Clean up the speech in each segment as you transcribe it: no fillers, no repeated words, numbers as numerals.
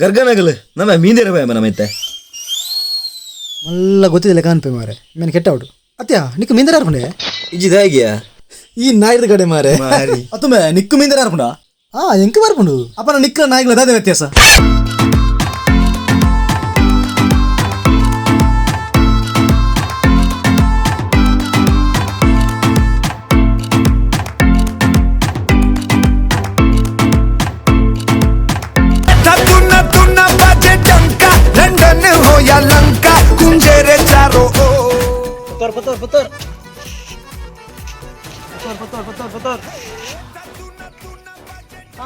ಗರ್ಗನಗಲು ನಮ್ಮ ಮೀಂದೇರ ಬಾಯ ನಮ್ಮೈತೆ ಮಲ್ಲ ಗೊತ್ತಿಲ್ಲ ಕಾನ್ಪೆ ಮಾರೆ ಮೇನ್ ಕೆಟ್ಟವಡು ಅತ್ಯ ನಿಕ್ಕು ಮೀಂದರ ಅರ್ಪುಂಡೆ ಇಜ್ಜಿದಾಗಿಯಾ ಈ ನಾಯಿದ ಕಡೆ ಮಾರೆ ಮಾರಿ. ಅತ್ತುಮೆ ನಿಕ್ಕು ಮೀಂದರ ಅರ್ಪುಂಡ ಆ ಎಂಕ್ ಬರ್ಪುಂಡು ಅಪ್ಪನ ನಿಕ್ಕ ನಾಯಿಗಳ ದಾದ ವ್ಯತ್ಯಾಸ. तुना तुना बाजे डंका, लंदन हो या लंका, गुंजे रे चारों ओर। ಪುತ್ತೂರ್ ಪುತ್ತೂರ್ ಪುತ್ತೂರ್ ಪುತ್ತೂರ್ ಪುತ್ತೂರ್ ಪುತ್ತೂರ್ ಪುತ್ತೂರ್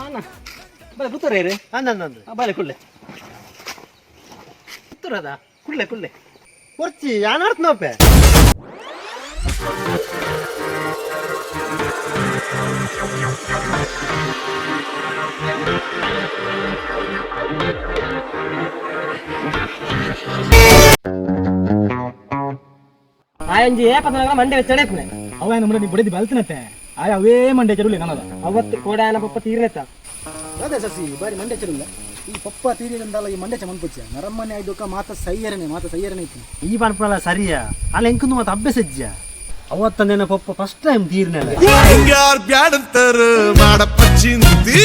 ಆನ ಬಲೆ ಪುತ್ತೂರ್ ಏರಿ ಅಂದಂದಂದು ಬಲೆ ಕುಳ್ಳೆ ಪುತ್ತೂರ್ ಅದ ಕುಳ್ಳೆ ಕುಳ್ಳೆ ಕೊರ್ಚಿ ಯಾನಾರ್ತ್ ನೋಪೆ. ಆಯಂಜಿ ಏಪತ್ತನಾಗ ಮಂಡೆ വെച്ചടേ ಪುಣೆ. ಅವ ನಮ್ಮ ನೀ ಬಡಿದು ಬಲ್ತಿನತ್ತೆ ಆಯ ಅವೇ ಮಂಡೆ ಚರುಲಿ ನನದ. ಅವತ್ತು ಕೋಡಾಯನ ಪಪ್ಪ ತೀರ್ನೆತ್ತ. ಅದೇ ಸಸಿ ಬಾರಿ ಮಂಡೆ ಚರುಲ್ಲ ಈ ಪಪ್ಪ ತೀರಿದಂದಲ್ಲ ಈ ಮಂಡೆ ಚಮನ್ ಪುಚ್ಚ ನರಮ್ಮನೆ ಆಯ್ದೊಕ್ಕ ಮಾತ ಸೈಯರನೆ ಮಾತ ಸೈಯರನೆ ಇತ್ತು. ಈ ಪನ್ಪುನಲ ಸರಿಯಾ ಅಲ್ಲ ಎಂಕುಂದು ಮಾತ ಅಭ್ಯಾಸ ಇಜ್ಜ ಅವತ್ತಂದೇನ ಪಪ್ಪ ಫಸ್ಟ್ ಟೈಮ್ ತೀರ್ನೆಲ್ಲ. ಯಾರ್ ಬ್ಯಾಡಂತಾರ ಮಾಡಪ್ಪ ಚಿಂತಿ.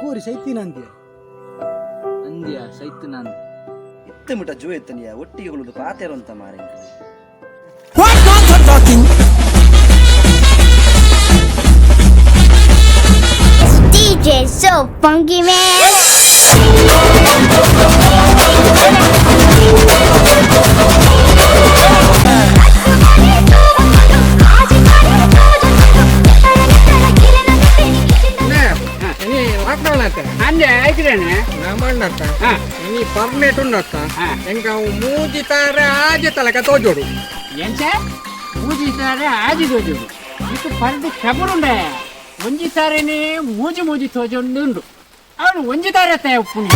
ಕೋರಿ ಸೈತಿನ ಅಂತೀಯ. ಅಂದ್ಯ ಸೈತು ನಾನು. ಇತ್ತೆ ಮುಟ ಜೋ ಎತ್ತನಿಯ ಒಟ್ಟಿಗೆ ಉಳಿದು ಪಾತೇರುವಂತ ಮಾರೆ. DJ so funky, man. ಅಂದೆ ಆಯ್ತಿರೇನೆ ನಮ್ಮಣ್ಣತ್ತ ಇನಿ ಪರ್ನೆಟ್ ಉಂಡತ್ತ ಎಂಕ ಅವು ಮೂಜಿ ತಾರೆ ಆಜೆ ತಲಕ ತೋಜೋಡು. ಎಂಚ ಮೂಜಿ ತಾರೆ ಆಜಿ ತೋಜುಡು? ಇತ್ತು ಪರ್ದು ಖಬರುಂಡೆ ಒಂಜಿ ತಾರೆನೆ ಮೂಜಿ ಮೂಜಿ ತೋಜೊಂಡುಂಡು ಅವನು ಒಂಜಿ ತಾರೆ ಉಪ್ಪುನಿ.